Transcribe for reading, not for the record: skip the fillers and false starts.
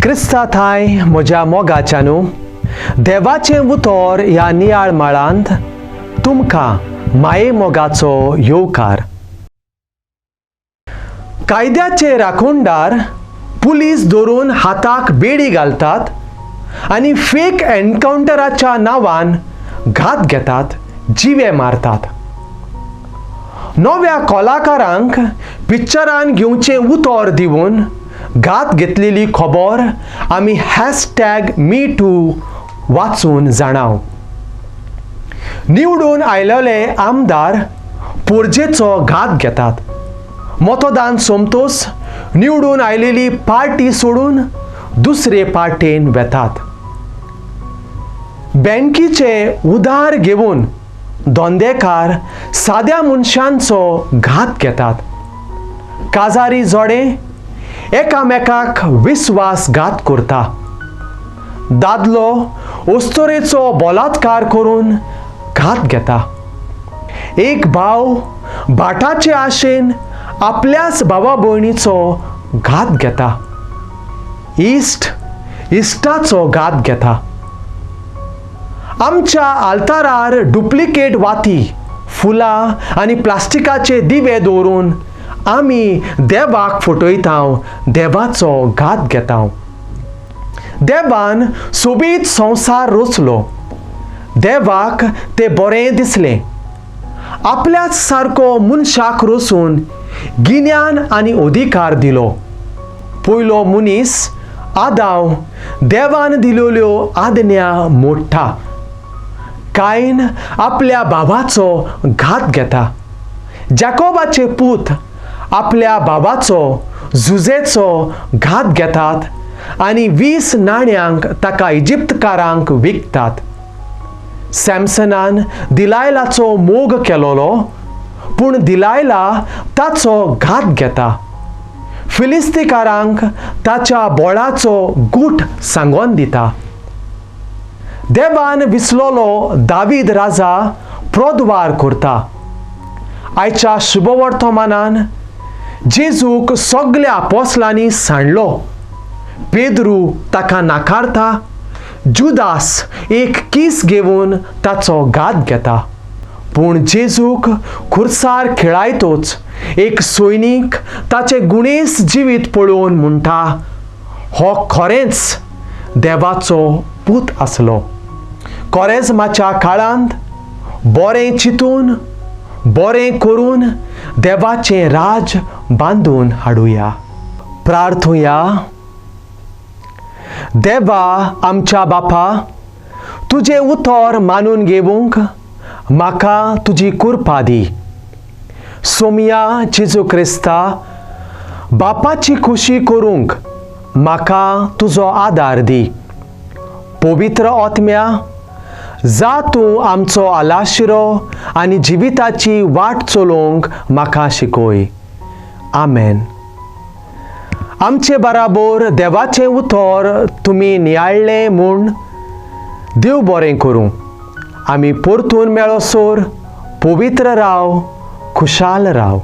क्रिस्ता थाय म्हज्या मोगाच्यानू, देवाचें उतर ह्या नियाळ माळांत तुमकां माये मोगाचो येवकार. कायद्याचे राखणदार पुलीस धरून हाताक बेडी घालतात आनी फेक एनकावंटराच्या नांवान घात घेतात, जिवे मारतात. नव्या कलाकारांक पिक्चरान घेवचें उतर दिवन घात घेतलेली खबर आमी #MeToo वाचून जाणाव. निवडून आयलेले आमदार पोरजेचो घात घेतात. मतदान सोमतोच निवडून आयलेली पार्टी सोडून दुसरे पार्टेन वेतात. बँकीचे उदार घेवन धंदेकार साद्या मनशांचो घात घेतात. काजारी जोडे एकामेकाक विस्वासघात करता. दादलो अस्तुरेचो बलात्कार करून घात घेता. एक भाव भाटाचे आशेन आपल्याच भावा भयणीचो घात घेता. इश्ट इश्टाचो घात घेता. आमच्या आल्तारार डुप्लिकेट वाती, फुलां आनी प्लास्टिकाचे दिवे दवरून आमी देवाक फटयता, देवाचो घात घेता. देवान सोबीत संवसार रचलो. देवाक ते बरें दिसलें. आपल्याच सारको मनशाक रचून गिन्यान आनी अधिकार दिलो. पयलो मनीस आदाव देवान दिल्ल्यो आज्ञा मोडटा. कायन आपल्या बाबाचो घात घेता. जाकोबाचे पूत आपल्या बाबाचो जुजेचो घात घेतात आनी 20 नाण्यांक ताका इजिप्तकारांक विकतात. सॅमसनान दिलायलाचो मोग केलोलो, पूण दिलायला ताचो घात घेता. फिलिस्तीकारांक ताच्या बोळाचो गूट सांगोन दिता. देवान विसलोलो दावीद राजा प्रोद्वार करता. आयच्या शुभवर्तमानान जेजूक सगल्या आपोसलांनी सांडलो. पेद्रू ताका नाकारता. जुदास एक कीस घेवन ताचो घात घेता. पूण जेजूक खुर्सार खेळायतोच एक सैनीक ताचे गुणेस जिवीत पळोवन म्हणटा, हो खरेंच देवाचो पूत आसलो. कोरेजमाच्या काळांत बरें चिंतून, बरें करून देवाचें राज बांदून हाडुया. प्रार्थुया. देवा आमच्या बापा, तुजें उतर मानून घेवंक म्हाका तुजी कृपा दी. सोमया जेजू क्रिस्ता, बापाची खुशी करूंक म्हाका तुजो आदार दी. पवित्र आत्म्या, जा तूं आमचो आलाशिरो आनी जिविताची वाट चलोवंक म्हाका शिकय. आमेन. आमचे बराबर देवाचें उतर तुमी नियाळ्ळें म्हूण देव बरें करूं. आमी परतून मेळोसर पवित्र राव, खुशाल राव.